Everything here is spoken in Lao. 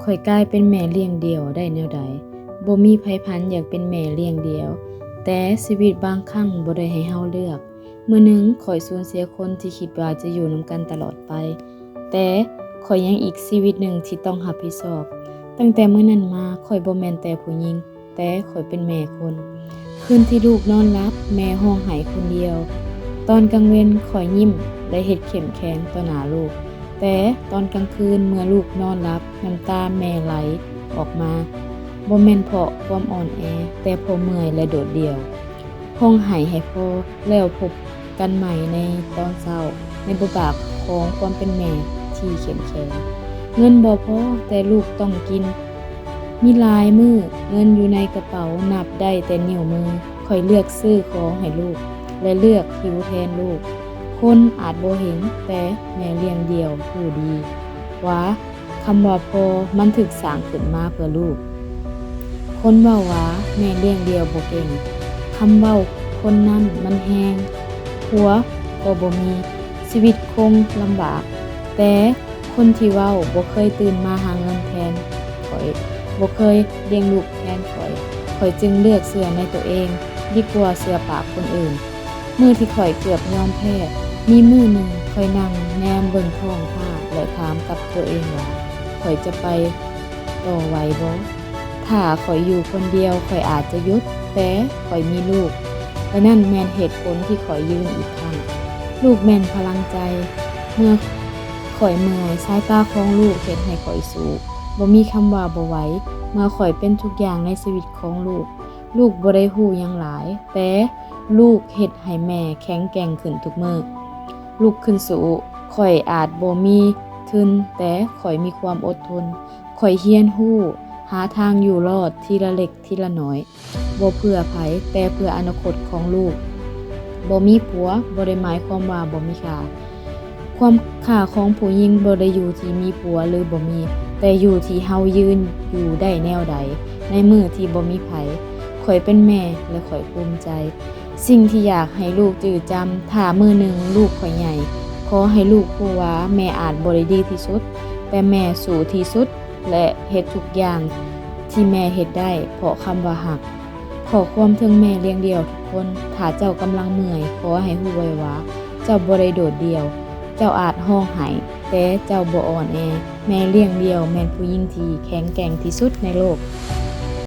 ຂ້ອຍກາຍເປັນແມ່ລ້ຽງດ່ຽວໄດ້ແນວໃດ? ບໍ່ມີໃຜຝັນຢາກເປັນແມ່ລ້ຽງດ່ຽວ, ແຕ່ຊີວິດບາງຄັ້ງບໍ່ໄດ້ໃຫ້ເຮົາເລືອກ. ມື້ໜຶ່ງຂ້ອຍສູນເສຍຄົນທີ່ຄິດວ່າຈະຢູ່ນຳກັນຕະຫຼອດໄປ, ແຕ່ຂ້ອຍຍັງອີກຊີວິດໜຶ່ງທີ່ຕ້ອງຮັບຜິດຊອບ. ຕັ້ງແຕ່ມື້ນັ້ນມາ, ຂ້ອຍບໍ່ແມ່ນແຕ່ຜູ້ຍິງ, ແຕ່ຂ້ອຍເປັນແມ່ຄົນ. ຄືນທີ່ລູກນອນຫຼັບ, ແມ່ຮ້ອງໄຫ້ຄົນດຽວ. ຕອນກາງເວັນ, ຂ້ອຍຍິ້ມ ແລະ ເຮັດເຂັ້ມແຂງຕໍ່ໜ້າລູກ. ແຕ່ຕອນກາງຄືນເມື່ອລູກນອນຫຼັບ, ນ້ຳຕາແມ່ໄຫຼອອກມາ, ບໍ່ແມ່ນເພາະຄວາມອ່ອນແອ, ແຕ່ເພາະເມື່ອຍ ແລະ ໂດດດ່ຽວ. ຮ້ອງໄຫ້ໃຫ້ພໍ, ແລ້ວພົບກັນໃໝ່ໃນຕອນເຊົ້າ, ໃນບົດບາດຂອງຄວາມເປັນແມ່ທີ່ເຂັ້ມແຂງ. ເງິນບໍ່ພໍ, ແຕ່ລູກຕ້ອງກິນ. ມີຫຼາຍມື້, ເງິນຢູ່ໃນກະເປົານັບໄດ້ແຕ່ນິ້ວມື. ຂ້ອຍເລືອກຊື້ຂອງໃຫ້ລູກ ແລະ ເລືອກຫິວແທນລູກ. ຄົນອາດບໍ່ເຫັນ, ແຕ່ແມ່ລ້ຽງດ່ຽວຮູ້ດີວ່າ ຄຳວ່າພໍ່ມັນຖືກສ້າງຂຶ້ນມາເພື່ອລູກ. ຄົນເວົ້າວ່າແມ່ລ້ຽງດ່ຽວບໍ່ເກັ່ງ, ຄຳເວົ້າຄົນນັ້ນມັນແຮງ. ຜົວກໍບໍ່ມີ, ຊີວິດຄົງລຳບາກ, ແຕ່ ຄົນທີ່ເວົ້າບໍ່ເຄີຍຕື່ນມາຫາເງິນແທນຂ້ອຍ, ບໍ່ເຄີຍລ້ຽງລູກແທນຂ້ອຍ, ຂ້ອຍຈຶ່ງເລືອກເຊື່ອໃນຕົວເອງດີກວ່າເຊື່ອປາກຄົນອື່ນ. ມື້ທີ່ຂ້ອຍເກືອບຍອມແພ້, ມີມື້ໜຶ່ງຂ້ອຍນັ່ງແນມເບິ່ງທ້ອງຟ້າ ແລະ ຖາມກັບຕົວເອງວ່າ ຂ້ອຍຈະໄປຕໍ່ໄຫວບໍ່? ຖ້າຂ້ອຍຢູ່ຄົນດຽວ, ຂ້ອຍອາດຈະຢຸດ, ແຕ່ຂ້ອຍມີລູກ, ແລະ ນັ້ນແມ່ນເຫດຜົນທີ່ຂ້ອຍຢືນອີກຄັ້ງ. ລູກແມ່ນພະລັງໃຈ. ເມື່ອຂ້ອຍເມື່ອຍ, ສາຍຕາຂອງລູກເຮັດໃຫ້ຂ້ອຍສູ້. ບໍ່ມີຄຳວ່າບໍ່ໄຫວ ເມື່ອຂ້ອຍເປັນທຸກຢ່າງໃນຊີວິດຂອງລູກ. ລູກບໍ່ໄດ້ຮູ້ຫຍັງຫຼາຍ, ແຕ່ລູກເຮັດໃຫ້ແມ່ແຂງແກ່ງຂຶ້ນທຸກມື້. ລຸກຂຶ້ນສູ້. ຂ້ອຍອາດບໍ່ມີທຶນ, ແຕ່ຂ້ອຍມີຄວາມອົດທົນ. ຂ້ອຍຮຽນຮູ້ຫາທາງຢູ່ລອດທີລະເລັກທີລະໜ້ອຍ, ບໍ່ເພື່ອໃຜ, ແຕ່ເພື່ອອະນາຄົດຂອງລູກ. ບໍ່ມີຜົວບໍ່ໄດ້ໝາຍຄວາມວ່າບໍ່ມີຄ່າ. ຄວາມຄ່າຂອງຜູ້ຍິງບໍ່ໄດ້ຢູ່ທີ່ມີຜົວຫຼືບໍ່ມີ, ແຕ່ຢູ່ທີ່ເຮົາຢືນຢູ່ໄດ້ແນວໃດໃນມື້ທີ່ບໍ່ມີໃຜ. ຂ້ອຍເປັນແມ່ ແລະ ຂ້ອຍພູມໃຈ. ສິ່ງທີ່ຢາກໃຫ້ລູກຈື່ຈຳ, ຖ້າມື້ໜຶ່ງລູກຂ້ອຍໃຫຍ່, ຂໍໃຫ້ລູກຮູ້ວ່າແມ່ອາດບໍ່ໄດ້ດີທີ່ສຸດ, ແຕ່ແມ່ສູ້ທີ່ສຸດ ແລະ ເຮັດທຸກຢ່າງທີ່ແມ່ເຮັດໄດ້ ເພາະຄຳວ່າຮັກ. ຂໍ້ຄວາມເຖິງແມ່ລ້ຽງດ່ຽວທຸກຄົນ, ຖ້າເຈົ້າກຳລັງເມື່ອຍ, ຂໍໃຫ້ຮູ້ໄວ້ວ່າເຈົ້າບໍ່ໄດ້ໂດດດ່ຽວ. ເຈົ້າອາດຮ້ອງໄຫ້, ແຕ່ເຈົ້າບໍ່ອ່ອນແອ. ແມ່ລ້ຽງດ່ຽວແມ່ນຜູ້ຍິງທີ່ແຂງແກ່ງທີ່ສຸດໃນໂລກ.